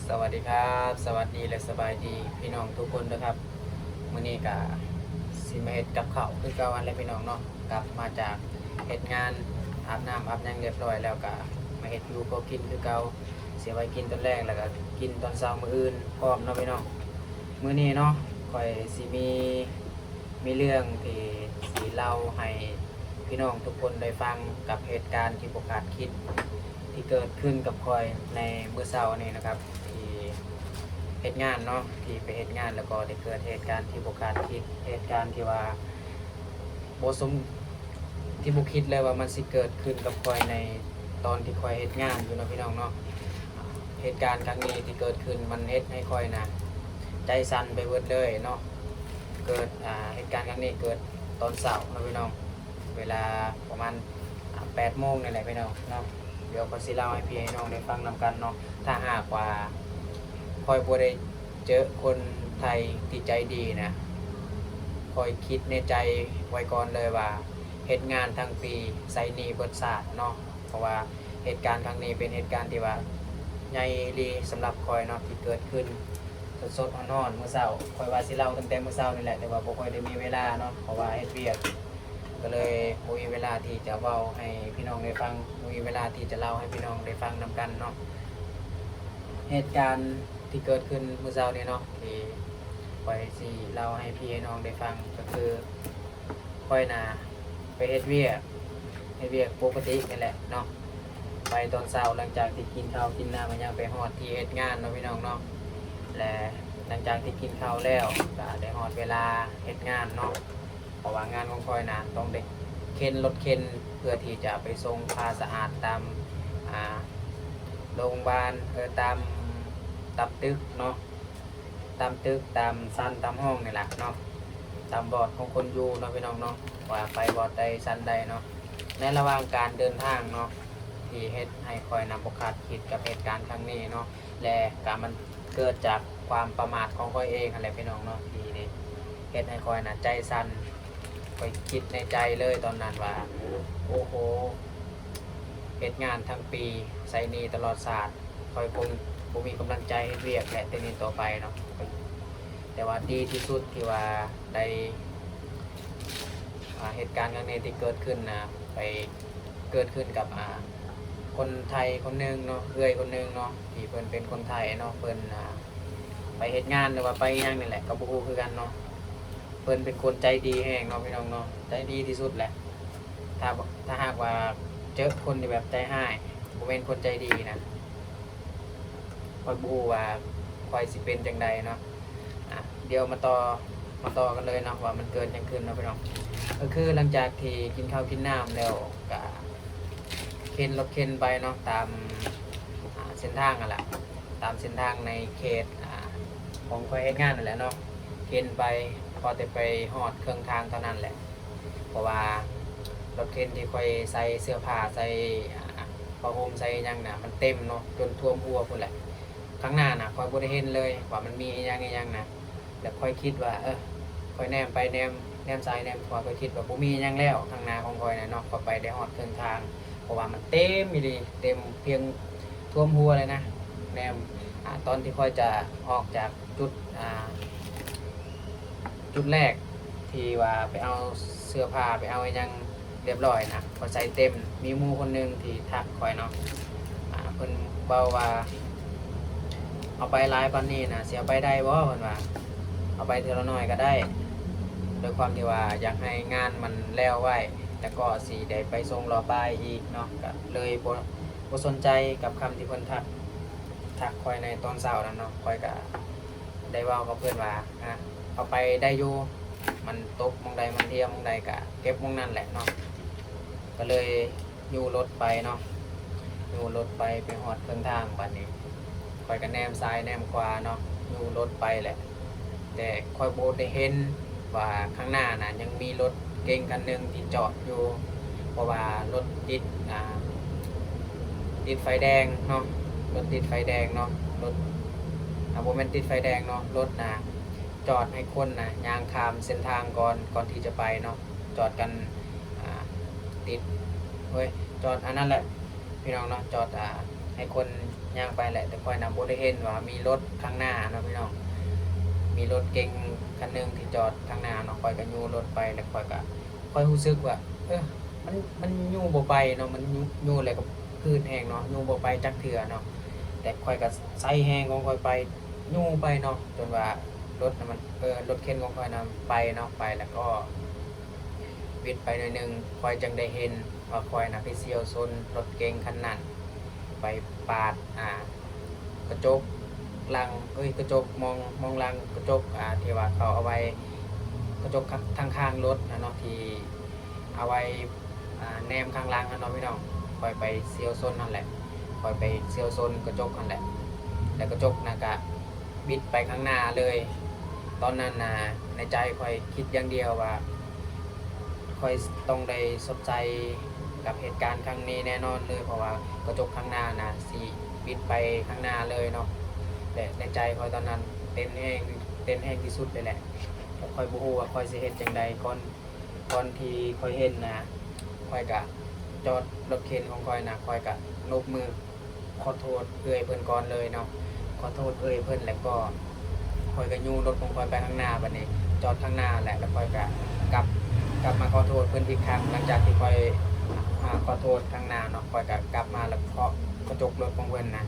ສະຫວັດດີຄັບ ສະຫວັດດີ ແລະ ສະບາຍດີພີ່ນ້ອງທຸກຄົນເດີຄັບ. ມື້ນີ້ກະຊິມາເຮັດກັບເຂົ້າຄືເກົ່າຫັ້ນແຫຼະພີ່ນ້ອງເນາະ. ກັບມາຈາກເຮັດງານ ອາບນ້ຳອາບຫຍັງຮຽບຮ້ອຍແລ້ວ ກະມາເຮັດຢູ່ພໍກິນຄືເກົ່າ. ຊິໄວ້ກິນຕອນແລງ ແລ້ວກະກິນຕອນເຊົ້າມື້ອື່ນພ້ອມເນາະພີ່ນ້ອງ. ມື້ນີ້ເນາະ ຂ້ອຍຊິມີ ມີເລື່ອງທີ່ຊິເລົ່າໃຫ້ພີ່ນ້ອງທຸກຄົນໄດ້ຟັງ ກັບເຫດການທີ່ບໍ່ຄາດຄິດ ທີ່ເກີດຂຶ້ນກັບຂ້ອຍໃນມື້ເຊົ້ານີ້ນະຄັບ ທີ່ເຮັດງານເນາະ ທີ່ໄປເຮັດງານ ແລ້ວກໍໄດ້ເກີດເຫດການທີ່ບໍ່ຄາດຄິດ ເຫດການທີ່ວ່າບໍ່ສົມ ທີ່ບໍ່ຄິດເລີຍວ່າມັນຊິເກີດຂຶ້ນກັບຂ້ອຍໃນຕອນທີ່ຂ້ອຍເຮັດງານຢູ່ເນາະ ພີ່ນ້ອງເນາະ. ເຫດການຄັ້ງນີ້ທີ່ເກີດຂຶ້ນ ມັນເຮັດໃຫ້ຂ້ອຍນະ ໃຈສັ່ນໄປເບິດເລີຍເນາະ. ເກີດ ອ່າ ເຫດການຄັ້ງນີ້ເກີດຕອນເຊົ້າເນາະພີ່ນ້ອງ ເວລາປະມານ ອ່າ ແປດໂມງນີ້ແຫຼະພີ່ນ້ອງເນາະ. ດຽວຂ້ອຍຊິເລົ່າໃຫ້ພີ່ໃຫ້ນ້ອງໄດ້ຟັງນຳກັນເນາະ. ຖ້າຫາກວ່າຂ້ອຍບໍ່ໄດ້ເຈີຄົນໄທທີ່ໃຈດີນະ ຂ້ອຍຄິດໃນໃຈໄວ້ກ່ອນເລີຍວ່າ ເຮັດງານທັງປີໃຊ້ໜີ້ເບິດຊາດເນາະ. ເພາະວ່າເຫດການຄັ້ງນີ້ເປັນເຫດການທີ່ວ່າໃຫຍ່ອີ່ຫຼີສຳລັບຂ້ອຍເນາະ ທີ່ເກີດຂຶ້ນສົດໆຮ້ອນໆມື້ເຊົ້າ. ຂ້ອຍວ່າຊິເລົ່າຕັ້ງແຕ່ມື້ເຊົ້ານີ້ແຫຼະ ແຕ່ວ່າບໍ່ຄ່ອຍໄດ້ມີເວລາເນາະ ເພາະວ່າເຮັດວຽກ ກໍເລີຍບໍ່ມີເວລາທີ່ຈະເວົ້າໃຫ້ພີ່ນ້ອງໄດ້ຟັງ ບໍ່ມີເວລາທີ່ຈະເລົ່າໃຫ້ພີ່ນ້ອງໄດ້ຟັງນຳກັນເນາະ. ເຫດການທີ່ເກີດຂຶ້ນມື້ເຊົ້ານີ້ເນາະ ທີ່ຂ້ອຍຊິເລົ່າໃຫ້ພີ່ໃຫ້ນ້ອງໄດ້ຟັງ ກໍຄື ຂ້ອຍນະໄປເຮັດວຽກ ເຮັດວຽກປົກກະຕິນີ້ແຫຼະເນາະ. ໄປຕອນເຊົ້າ ຫຼັງຈາກທີ່ກິນເຂົ້າກິນນ້ຳ ແລ້ວຍັງໄປຮອດທີ່ເຮັດງານເນາະ ພີ່ນ້ອງເນາະ. ແລະ ຫຼັງຈາກທີ່ກິນເຂົ້າແລ້ວ ກະໄດ້ຮອດເວລາເຮັດງານເນາະ. ເພາະວ່າງານຂອງຂ້ອຍນະ ຕ້ອງໄດ້ເຂັນລົດເຂັນ ເພື່ອທີ່ຈະໄປສົ່ງຜ້າສະອາດຕາມ ອ່າ ໂຮງບານ ເອີ ຕາມ ຕາມຕຶກເນາະ. ຕາມຕຶກ ຕາມຊັ້ນ ຕາມຫ້ອງນີ້ແຫຼະເນາະ ຕາມວອດຂອງຄົນຢູ່ເນາະ ພີ່ນ້ອງເນາະ ວ່າໄປວອດໃດຊັ້ນໃດເນາະ. ໃນລະຫວ່າງການເດີນທາງເນາະ ທີ່ເຮັດໃຫ້ຂ້ອຍນະບໍ່ຄາດຄິດກັບເຫດການຄັ້ງນີ້ເນາະ ແລະ ກະມັນເກີດຈາກຄວາມປະໝາດຂອງຂ້ອຍເອງຫັ້ນແຫຼະ ພີ່ນ້ອງເນາະ ທີ່ໄດ້ເຮັດໃຫ້ຂ້ອຍນະໃຈສັ່ນ. ຂ້ອຍຄິດໃນໃຈເລີຍຕອນນັ້ນວ່າ ໂອ້ໂຫ ເຮັດງານທັງປີ ໃຊ້ໜີ້ຕະຫຼອດຊາດ ຂ້ອຍຄົງບໍ່ມີກຳລັງໃຈເຮັດວຽກແຫຼະ ແຕ່ນີ້ຕໍ່ໄປເນາະ. ແຕ່ວ່າດີທີ່ສຸດທີ່ວ່າໄດ້ ອ່າ ເຫດການຄັ້ງນີ້ທີ່ເກີດຂຶ້ນນະ ໄປເກີດຂຶ້ນກັບ ອ່າ ຄົນໄທຄົນໜຶ່ງເນາະ ເອື້ອຍຄົນໜຶ່ງເນາະ ທີ່ເພິ່ນເປັນຄົນໄທເນາະ. ເພິ່ນ ອ່າ ໄປເຮັດງານ ຫຼືວ່າໄປອີ່ຫຍັງນີ້ແຫຼະ ກໍບໍ່ຮູ້ຄືກັນເນາະ. ເພິ່ນເປັນຄົນໃຈດີແຮງເນາະ ພີ່ນ້ອງເນາະ ໃຈດີທີ່ສຸດແຫຼະ. ຖ້າ ຖ້າຫາກວ່າເຈີຄົນທີ່ແບບໃຈຮ້າຍ ບໍ່ແມ່ນຄົນໃຈດີນະ ຂ້ອຍບໍ່ຮູ້ວ່າຂ້ອຍຊິເປັນຈັ່ງໃດເນາະ. ອ່ະ ດຽວມາຕໍ່ ມາຕໍ່ກັນເລີຍເນາະ ວ່າມັນເກີດຫຍັງຂຶ້ນເນາະ ພີ່ນ້ອງ. ກໍຄືຫຼັງຈາກທີ່ກິນເຂົ້າກິນນ້ຳແລ້ວ ກະເຂັນລົດເຂັນໄປເນາະ ຕາມ ອ່າ ເສັ້ນທາງຫັ້ນແຫຼະ ຕາມເສັ້ນທາງໃນເຂດ ອ່າ ຂອງຂ້ອຍເຮັດງານຫັ້ນແຫຼະເນາະ. ເຂັນໄປ ພໍແຕ່ໄປຮອດເຄິ່ງທາງເທົ່ານັ້ນແຫຼະ ເພາະວ່າລົດເຂັນທີ່ຂ້ອຍໃສ່ເສື້ອຜ້າ ໃສ່ ອ່າ ຜ້າຫົ່ມ ໃສ່ຫຍັງນະ ມັນເຕັມເນາະ ຈົນຖ້ວມຫົວພຸ້ນແຫຼະ. ຂ້າງໜ້ານະ ຂ້ອຍບໍ່ໄດ້ເຫັນເລີຍວ່າມັນມີອີ່ຫຍັງອີ່ຫຍັງນະ. ແລ້ວຂ້ອຍຄິດວ່າ ເອີ ຂ້ອຍແນມໄປແນມ ແນມຊ້າຍແນມຂວາ ຂ້ອຍຄິດວ່າບໍ່ມີຫຍັງແລ້ວ ຂ້າງໜ້າຂອງຂ້ອຍນະເນາະ. ຂ້ອຍໄປໄດ້ຮອດເຄິ່ງທາງ ເພາະວ່າມັນເຕັມອີ່ຫຼີ ເຕັມພຽງຖ້ວມຫົວເລີຍນະ. ແນມ ອ່າ ຕອນທີ່ຂ້ອຍຈະອອກຈາກຈຸດ ອ່າ ຈຸດແລກທີ່ວ່າໄປເອົາເສື້ອຜ້າ ໄປເອົາອີ່ຫຍັງ ຮຽບຮ້ອຍນະ ຂ້ອຍໃສ່ເຕັມ. ມີໝູ່ຄົນໜຶ່ງທີ່ທັກຂ້ອຍເນາະ ອ່າ ເພິ່ນເວົ້າວ່າ ເອົາໄປຫຼາຍປານນີ້ນະ ຊິເອົາໄປໄດ້ບໍ່? ເພິ່ນວ່າ ເອົາໄປເທື່ອລະໜ້ອຍກໍໄດ້ ດ້ວຍຄວາມທີ່ວ່າຢາກໃຫ້ງານມັນແລ້ວໄວ ແລ້ວກໍຊິໄດ້ໄປສົ່ງລໍປາຍອີກເນາະ. ກໍເລີຍບໍ່ ບໍ່ສົນໃຈກັບຄຳທີ່ເພິ່ນທັກ ທັກຂ້ອຍໃນຕອນເຊົ້ານັ້ນເນາະ. ຂ້ອຍກໍໄດ້ເວົ້າກັບເພິ່ນວ່າ ອ່າ ເອົາໄປໄດ້ຢູ່ ມັນຕົກໝ່ອງໃດ ມັນເທໝ່ອງໃດ ກະເກັບໝ່ອງນັ້ນແຫຼະເນາະ. ກະເລີຍຍູ້ລົດໄປເນາະ ຍູ້ລົດໄປ ໄປຮອດເຄິ່ງທາງ ບາດນີ້ຂ້ອຍກະແນມຊ້າຍແນມຂວາເນາະ ຍູ້ລົດໄປແຫຼະ ແຕ່ຂ້ອຍບໍ່ໄດ້ເຫັນວ່າຂ້າງໜ້ານະ ຍັງມີລົດເກັງຄັນໜຶ່ງທີ່ຈອດຢູ່ ເພາະວ່າລົດຕິດ ອ່າ ຕິດໄຟແດງເນາະ ລົດຕິດໄຟແດງເນາະ ລົດ ອ່າ ບໍ່ແມ່ນຕິດໄຟແດງເນາະ ລົດນະ ຈອດໃຫ້ຄົນນະຍ່າງຂ້າມເສັ້ນທາງກ່ອນ ກ່ອນທີ່ຈະໄປເນາະ ຈອດກັນ ອ່າ ຕິດ ໂອ້ຍ ຈອດອັນນັ້ນແຫຼະ ພີ່ນ້ອງເນາະ ຈອດ ອ່າ ໃຫ້ຄົນ ຍ່າງໄປແຫຼະ ແຕ່ຂ້ອຍນະບໍ່ໄດ້ເຫັນວ່າມີລົດຂ້າງໜ້າເນາະພີ່ນ້ອງ. ມີລົດເກັງຄັນໜຶ່ງທີ່ຈອດຂ້າງໜ້າເນາະ, ຂ້ອຍກໍຍູ້ລົດໄປ ແລ້ວຂ້ອຍກໍ ຂ້ອຍຮູ້ສຶກວ່າ ເອີ ມັນ ມັນຍູ້ບໍ່ໄປເນາະ, ມັນຍູ້ ຍູ້ແລ້ວກໍຜືດແຮງເນາະ, ຍູ້ບໍ່ໄປຈັກເທື່ອເນາະ. ແຕ່ຂ້ອຍກໍໃຊ້ແຮງຂອງຂ້ອຍໄປ ຍູ້ໄປເນາະ ຈົນວ່າລົດນະມັນ ເອີ ລົດເຂັນຂອງຂ້ອຍນະໄປເນາະ, ໄປແລ້ວກໍບິດໄປໜ້ອຍໜຶ່ງ ຂ້ອຍຈຶ່ງໄດ້ເຫັນວ່າຂ້ອຍນະໄປສ່ຽວຊົນລົດເກັງຄັນນັ້ນ ໄປປາດ ອ່າ ກະຈົກຫຼັງ ເອີຍ ກະຈົກມອງ ມອງຫຼັງ ກະຈົກ ອ່າ ທີ່ວ່າເຂົາເອົາໄວ້ ກະຈົກທາງຂ້າງລົດນະເນາະ ທີ່ເອົາໄວ້ ອ່າ ແນມຂ້າງຫຼັງຫັ້ນເນາະພີ່ນ້ອງ. ຂ້ອຍໄປສ່ຽວຊົນຫັ້ນແຫຼະ ຂ້ອຍໄປສ່ຽວຊົນກະຈົກຫັ້ນແຫຼະ ແລ້ວກະຈົກນະກະບິດໄປຂ້າງໜ້າເລີຍ. ຕອນນັ້ນນະ ໃນໃຈຂ້ອຍຄິດຢ່າງດຽວວ່າ ຂ້ອຍຕ້ອງໄດ້ຊົດໃຊ້ກັບເຫດການຄັ້ງນີ້ແນ່ນອນເລີຍ ເພາະວ່າກະຈົກຂ້າງໜ້ານະຊິບິດໄປຂ້າງໜ້າເລີຍເນາະ. ແລະໃນໃຈຂ້ອຍຕອນນັ້ນເຕັ້ນແຮງ ເຕັ້ນແຮງທີ່ສຸດເລີຍແຫຼະ ແລະຂ້ອຍບໍ່ຮູ້ວ່າຂ້ອຍຊິເຮັດຈັ່ງໃດ. ກ່ອນ ກ່ອນທີ່ຂ້ອຍເຫັນນະ ຂ້ອຍກະຈອດລົດເຂັນຂອງຂ້ອຍນະ ຂ້ອຍກະນົບມື ຂໍໂທດເອື້ອຍເພິ່ນກ່ອນເລີຍເນາະ. ຂໍໂທດເອື້ອຍເພິ່ນ ແລ້ວກໍຂ້ອຍກໍຍູ້ລົດຂອງຂ້ອຍໄປຂ້າງໜ້າ ບັດນີ້ຈອດຂ້າງໜ້າແຫຼະ ແລ້ວຂ້ອຍກໍກັບ ກັບມາຂໍໂທດເພິ່ນອີກຄັ້ງ. ຫຼັງຈາກທີ່ຂ້ອຍ ອ່າ ຂໍໂທດຂ້າງໜ້າເນາະ ຂ້ອຍກໍກັບມາແລ້ວເຄາະກະຈົກລົດຂອງເພິ່ນນະ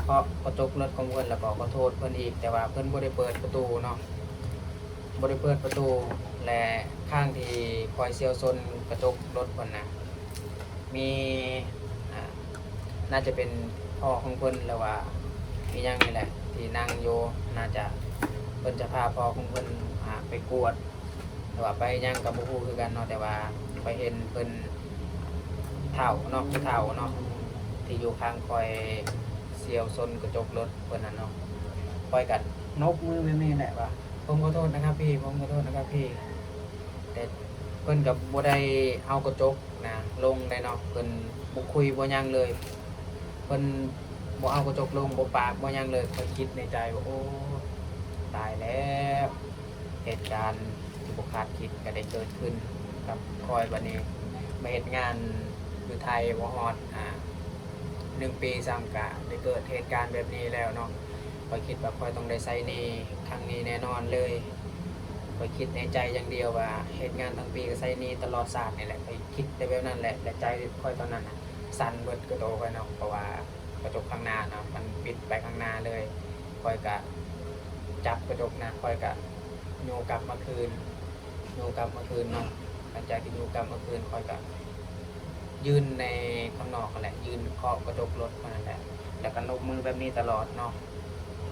ເຄາະກະຈົກລົດຂອງເພິ່ນ ແລ້ວກໍຂໍໂທດເພິ່ນອີກ ແຕ່ວ່າເພິ່ນບໍ່ໄດ້ເປີດປະຕູເນາະ ບໍ່ໄດ້ເປີດປະຕູ. ແລະ ຂ້າງທີ່ຂ້ອຍສ່ຽວຊົນກະຈົກລົດເພິ່ນນະ ມີ ອ່າ ໜ້າຈະເປັນພໍ່ຂອງເພິ່ນ ຫຼືວ່າອີ່ຫຍັງນີ້ແຫຼະ ທີ່ນັ່ງຢູ່ ໜ້າຈະ ເພິ່ນຈະພາພໍ່ຂອງເພິ່ນ ອ່າ ໄປກວດ ຫຼືວ່າໄປຫຍັງກໍບໍ່ຮູ້ຄືກັນເນາະ. ແຕ່ວ່າຂ້ອຍເຫັນເພິ່ນເຖົ້າເນາະ ຜູ້ເຖົ້າເນາະ ທີ່ຢູ່ຂ້າງຂ້ອຍສ່ຽວຊົນກະຈົກລົດເພິ່ນນັ້ນເນາະ ຂ້ອຍກໍນົບມືແບບນີ້ແຫຼະວ່າ ຜົມຂໍໂທດນະຄັບພີ່ ຜົມຂໍໂທດນະຄັບພີ່. ແຕ່ເພິ່ນກໍບໍ່ໄດ້ເອົາກະຈົກນະລົງໄດ໋ເນາະ ເພິ່ນບໍ່ຄຸຍບໍ່ຫຍັງເລີຍ ເພິ່ນບໍ່ເອົາກະຈົກລົງ ບໍ່ປາກບໍ່ຫຍັງເລີຍ. ຂ້ອຍຄິດໃນໃຈວ່າ ໂອ້ ຕາຍແລ້ວ ເຫດການທີ່ບໍ່ຄາດຄິດກໍໄດ້ເກີດຂຶ້ນກັບຂ້ອຍ. ບັດນີ້ມາເຮັດງານຢູ່ໄທບໍ່ຮອດ ອ່າ ໜຶ່ງປີຊ້ຳ ກະໄດ້ເກີດເຫດການແບບນີ້ແລ້ວເນາະ. ຂ້ອຍຄິດວ່າຂ້ອຍຕ້ອງໄດ້ໃຊ້ໜີ້ຄັ້ງນີ້ແນ່ນອນເລີຍ. ຂ້ອຍຄິດໃນໃຈຢ່າງດຽວວ່າ ເຮັດງານທັງປີກໍໃຊ້ໜີ້ຕະຫຼອດຊາດນີ້ແຫຼະ. ຂ້ອຍຄິດແຕ່ແບບນັ້ນແຫຼະ ແລະໃຈຂ້ອຍຕອນນັ້ນນະສັ່ນເບິດກະໂຕຂ້ອຍເນາະ ເພາະວ່າກະຈົກຂ້າງໜ້າເນາະ ມັນບິດໄປຂ້າງໜ້າເລີຍ. ຂ້ອຍກະຈັບກະຈົກນະ ຂ້ອຍກະຍູ້ກັບມາຄືນ ຍູ້ກັບມາຄືນເນາະ. ຫຼັງຈາກທີ່ຍູ້ກັບມາຄືນ ຂ້ອຍກະ ຢືນໃນຂ້າງນອກຫັ້ນແຫຼະ ຢືນເຄາະກະຈົກລົດເພິ່ນຫັ້ນແຫຼະ ແລ້ວກໍນົບມືແບບນີ້ຕະຫຼອດເນາະ.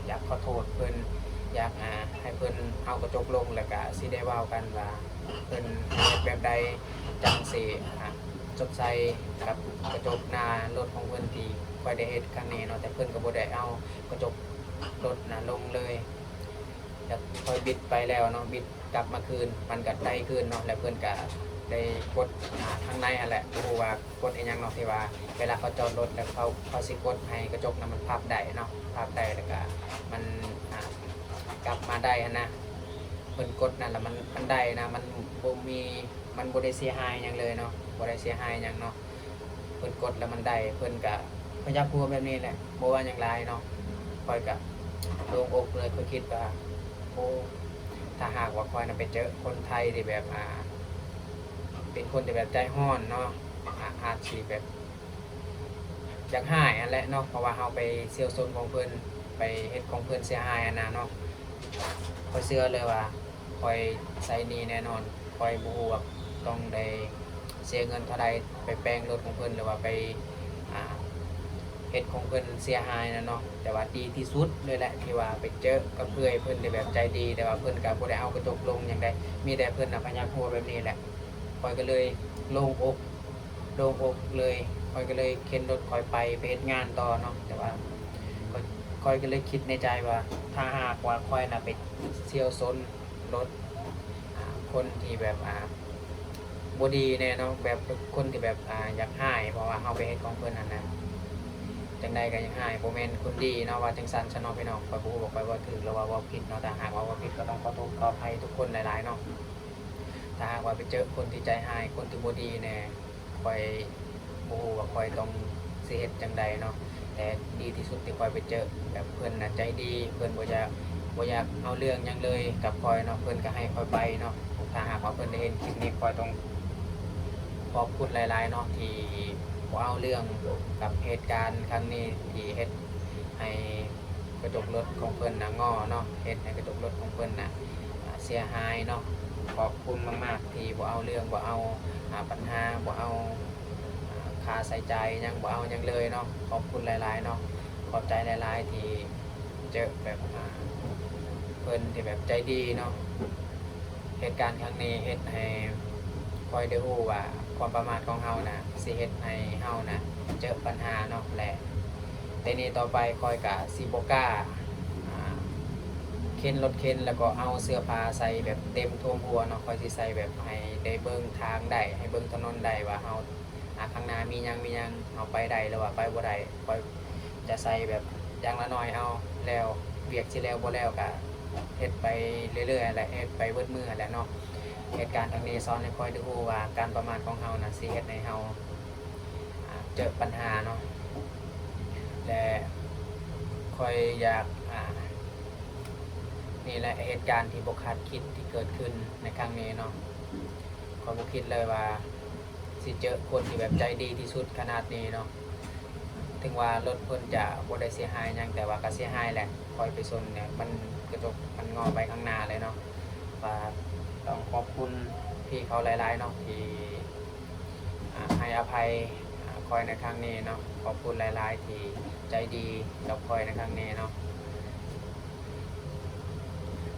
ຢາກຂໍໂທດເພິ່ນ ຢາກ ອ່າ ໃຫ້ເພິ່ນເອົາກະຈົກລົງ ແລ້ວກະຊິໄດ້ເວົ້າກັນວ່າເພິ່ນເຮັດແບບໃດ ຈັ່ງຊິ ອ່າ ຊົດໃຊ້ກັບກະຈົກໜ້າລົດຂອງເພິ່ນທີ່ຂ້ອຍໄດ້ເຮັດຄັ້ງນີ້ເນາະ. ແຕ່ເພິ່ນກໍບໍ່ໄດ້ເອົາກະຈົກລົດນະລົງເລີຍ ແລ້ວຂ້ອຍບິດໄປແລ້ວເນາະ ບິດ ກັບມາຄືນ ມັນກໍໄດ້ຄືນເນາະ. ແລ້ວເພິ່ນກໍໄດ້ກົດ ອ່າ ທາງໃນຫັ້ນແຫຼະ ບໍ່ຮູ້ວ່າກົດອີ່ຫຍັງເນາະ ທີ່ວ່າເວລາເຂົາຈອດລົດແລ້ວ ເຂົາ ເຂົາຊິກົດໃຫ້ກະຈົກນະມັນພັບໄດ້ເນາະ ພັບໄດ້ ແລ້ວກໍມັນ ອ່າ ກັບມາໄດ້ຫັ້ນນະ. ເພິ່ນກົດນັ້ນລະ ມັນ ມັນໄດ້ນະ ມັນບໍ່ມີ ມັນບໍ່ໄດ້ເສຍຫາຍຫຍັງເລີຍເນາະ ບໍ່ໄດ້ເສຍຫາຍຫຍັງເນາະ. ເພິ່ນກົດແລ້ວມັນໄດ້ ເພິ່ນກະພະຍັກຫົວແບບນີ້ແຫຼະ ບໍ່ວ່າຫຍັງຫຼາຍເນາະ. ຂ້ອຍກະໂລ່ງອົກເລີຍ ຂ້ອຍຄິດວ່າ ໂອ້ ຖ້າຫາກວ່າຂ້ອຍນະໄປເຈີຄົນໄທທີ່ແບບ ອ່າ ເປັນຄົນທີ່ແບບໃຈຮ້ອນເນາະ ອາ ອາດຊິແບບຢາກຮ້າຍຫັ້ນແຫຼະເນາະ ເພາະວ່າເຮົາໄປສ່ຽວຊົນຂອງເພິ່ນ ໄປເຮັດຂອງເພິ່ນເສຍຫາຍຫັ້ນນະເນາະ. ຂ້ອຍເຊື່ອເລີຍວ່າ ຂ້ອຍໃຊ້ໜີ້ແນ່ນອນ ຂ້ອຍບໍ່ຮູ້ວ່າຕ້ອງໄດ້ເສຍເງິນເທົ່າໃດ ໄປແປງລົດຂອງເພິ່ນ ຫຼືວ່າໄປ ອ່າ ເຮັດຂອງເພິ່ນເສຍຫາຍນະເນາະ. ແຕ່ວ່າດີທີ່ສຸດເລີຍແຫຼະ ທີ່ວ່າໄປເຈີກັບເອື້ອຍເພິ່ນທີ່ແບບໃຈດີ ແຕ່ວ່າເພິ່ນກໍບໍ່ໄດ້ເອົາກະຈົກລົງຫຍັງໃດ ມີແຕ່ເພິ່ນນະພະຍັກຫົວແບບນີ້ແຫຼະ. ຂ້ອຍກໍເລີຍໂລ່ງອົກ ໂລ່ງອົກເລີຍ ຂ້ອຍກໍເລີຍເຂັນລົດຂ້ອຍໄປ ໄປເຮັດງານຕໍ່ເນາະ. ແຕ່ວ່າຂ້ອຍ ຂ້ອຍກໍເລີຍຄິດໃນໃຈວ່າ ຖ້າຫາກວ່າຂ້ອຍນະໄປສ່ຽວຊົນ ລົດ ອ່າ ຄົນທີ່ແບບ ອ່າ ບໍ່ດີແນ່ເນາະ ແບບຄົນທີ່ແບບ ອ່າ ຢາກຮ້າຍ ເພາະວ່າເຮົາໄປເຮັດຂອງເພິ່ນຫັ້ນນະ ຈັ່ງໃດກໍຢາກຮ້າຍ ບໍ່ແມ່ນຄົນດີເນາະ ວ່າຈັ່ງຊັ້ນຊະເນາະພີ່ນ້ອງ. ຂ້ອຍບໍ່ຮູ້ວ່າຂ້ອຍເວົ້າຖືກ ຫຼືວ່າເວົ້າຜິດເນາະ ຖ້າຫາກວ່າເວົ້າຜິດກໍຕ້ອງຂໍໂທດຂໍອະໄພທຸກຄົນຫຼາຍໆເນາະ. ຖ້າຫາກວ່າໄປເຈີຄົນທີ່ໃຈຮ້າຍ ຄົນທີ່ບໍ່ດີແນ່ ຂ້ອຍບໍ່ຮູ້ວ່າຂ້ອຍຕ້ອງຊິເຮັດຈັ່ງໃດເນາະ. ແຕ່ ດີທີ່ສຸດທີ່ຂ້ອຍໄປເຈີ ແບບເພິ່ນນະໃຈດີ ເພິ່ນບໍ່ຢາກ ບໍ່ຢາກເອົາເລື່ອງຫຍັງເລີຍກັບຂ້ອຍເນາະ ເພິ່ນກໍໃຫ້ຂ້ອຍໄປເນາະ. ຖ້າຫາກວ່າເພິ່ນໄດ້ເຫັນຄລິບນີ້ ຂ້ອຍຕ້ອງຂອບຄຸນຫຼາຍໆເນາະ ທີ່ບໍ່ເອົາເລື່ອງກັບເຫດການຄັ້ງນີ້ ທີ່ເຮັດໃຫ້ກະຈົກລົດຂອງເພິ່ນນະງໍເນາະ ເຮັດໃຫ້ກະຈົກລົດຂອງເພິ່ນນະ ອ່າ ເສຍຫາຍເນາະ. ຂອບຄຸນມາກໆ ທີ່ບໍ່ເອົາເລື່ອງ ບໍ່ເອົາ ອ່າ ບັນຫາ ບໍ່ເອົາ ອ່າ ຄ່າໃຊ້ຈ່າຍຫຍັງ ບໍ່ເອົາຫຍັງເລີຍເນາະ. ຂອບຄຸນຫຼາຍໆເນາະ ຂອບໃຈຫຼາຍໆ ທີ່ເຈີແບບ ອ່າ ເພິ່ນທີ່ແບບໃຈດີເນາະ. ເຫດການຄັ້ງນີ້ເຮັດໃຫ້ຂ້ອຍໄດ້ຮູ້ວ່າ ຄວາມປະໝາດຂອງເຮົານະ ຊິເຮັດໃຫ້ເຮົານະເຈີບັນຫາເນາະ ແລະ ແຕ່ນີ້ຕໍ່ໄປຂ້ອຍກະຊິບໍ່ກ້າ ອ່າ ເຂັນລົດເຂັນ ແລ້ວກໍເອົາເສື້ອຜ້າໃສ່ແບບເຕັມຖ້ວມຫົວເນາະ. ຂ້ອຍຊິໃສ່ແບບໃຫ້ໄດ້ເບິ່ງທາງໄດ້ ໃຫ້ເບິ່ງຖະໜົນໄດ້ວ່າເຮົາ ອ່າ ຂ້າງໜ້າມີຫຍັງ ມີຫຍັງ ເຮົາໄປໄດ້ ຫຼືວ່າໄປບໍ່ໄດ້. ຂ້ອຍຈະໃສ່ແບບຢ່າງລະໜ້ອຍເອົາ ແລ້ວວຽກຊິແລ້ວບໍ່ແລ້ວກະເຮັດໄປເລື້ອຍໆ ແລະ ເຮັດໄປເບິດມື້ຫັ້ນແຫຼະເນາະ. ເຫດການຄັ້ງນີ້ສອນໃຫ້ຂ້ອຍໄດ້ຮູ້ວ່າ ການປະໝາດຂອງເຮົານະ ຊິເຮັດໃຫ້ເຮົາ ອ່າ ເຈີບັນຫາເນາະ ແລະ ຂ້ອຍຢາກ ອ່າ ນີ້ແຫຼະເຫດການທີ່ບໍ່ຄາດຄິດທີ່ເກີດຂຶ້ນໃນຄັ້ງນີ້ເນາະ. ຂ້ອຍບໍ່ຄິດເລີຍວ່າຊິເຈີຄົນທີ່ແບບໃຈດີທີ່ສຸດຂະໜາດນີ້ເນາະ. ເຖິງວ່າລົດເພິ່ນຈະບໍ່ໄດ້ເສຍຫາຍຫຍັງ ແຕ່ວ່າກໍເສຍຫາຍແຫຼະ. ຂ້ອຍໄປຊົນແຫຼະ ມັນ ກະຈົກມັນງໍໄປຂ້າງໜ້າເລີຍເນາະ. ວ່າຕ້ອງຂອບຄຸນພີ່ເຂົາຫຼາຍໆເນາະ ທີ່ ອ່າ ໃຫ້ອະໄພ ອ່າ ຂ້ອຍໃນຄັ້ງນີ້ເນາະ. ຂອບຄຸນຫຼາຍໆ ທີ່ໃຈດີກັບຂ້ອຍໃນຄັ້ງນີ້ເນາະ.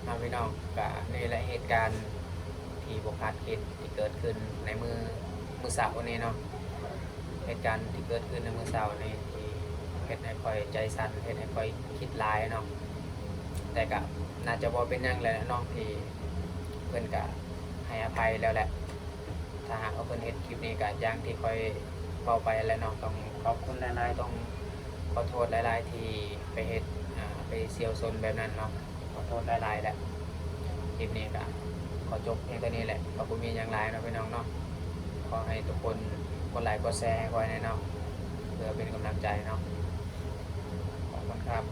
ເນາະພີ່ນ້ອງ ກະນີ້ແຫຼະເຫດການທີ່ບໍ່ຄາດຄິດທີ່ເກີດຂຶ້ນໃນມື້ ມື້ເຊົ້ານີ້ເນາະ. ເຫດການທີ່ເກີດຂຶ້ນໃນມື້ເຊົ້ານີ້ ທີ່ເຮັດໃຫ້ຂ້ອຍໃຈສັ່ນ ເຮັດໃຫ້ຂ້ອຍຄິດຫຼາຍເນາະ. ແຕ່ກະໜ້າຈະບໍ່ເປັນຫຍັງແຫຼະເນາະ ທີ່ເພິ່ນກະໃຫ້ອະໄພແລ້ວແຫຼະ. ຖ້າຫາກວ່າເພິ່ນເຫັນຄລິບນີ້ກະຢ່າງທີ່ຂ້ອຍເວົ້າໄປແຫຼະເນາະ. ຕ້ອງຂອບຄຸນຫຼາຍໆ ຕ້ອງຂໍໂທດຫຼາຍໆ ທີ່ໄປເຮັດ ອ່າ ໄປສ່ຽວຊົນແບບນັ້ນເນາະ. ຂໍໂທດຫຼາຍໆແຫຼະ. ຄລິບນີ້ກະຂໍຈົບພຽງເທົ່ານີ້ແຫຼະ ກໍບໍ່ມີຫຍັງຫຼາຍເນາະພີ່ນ້ອງເນາະ. ຂໍໃຫ້ທຸກຄົນກົດໄລກົດແຊໃຫ້ຂ້ອຍແດ່ເນາະ ເພື່ອເປັນກຳລັງໃຈເນາະ. ຂອບຄຸນຄັບ.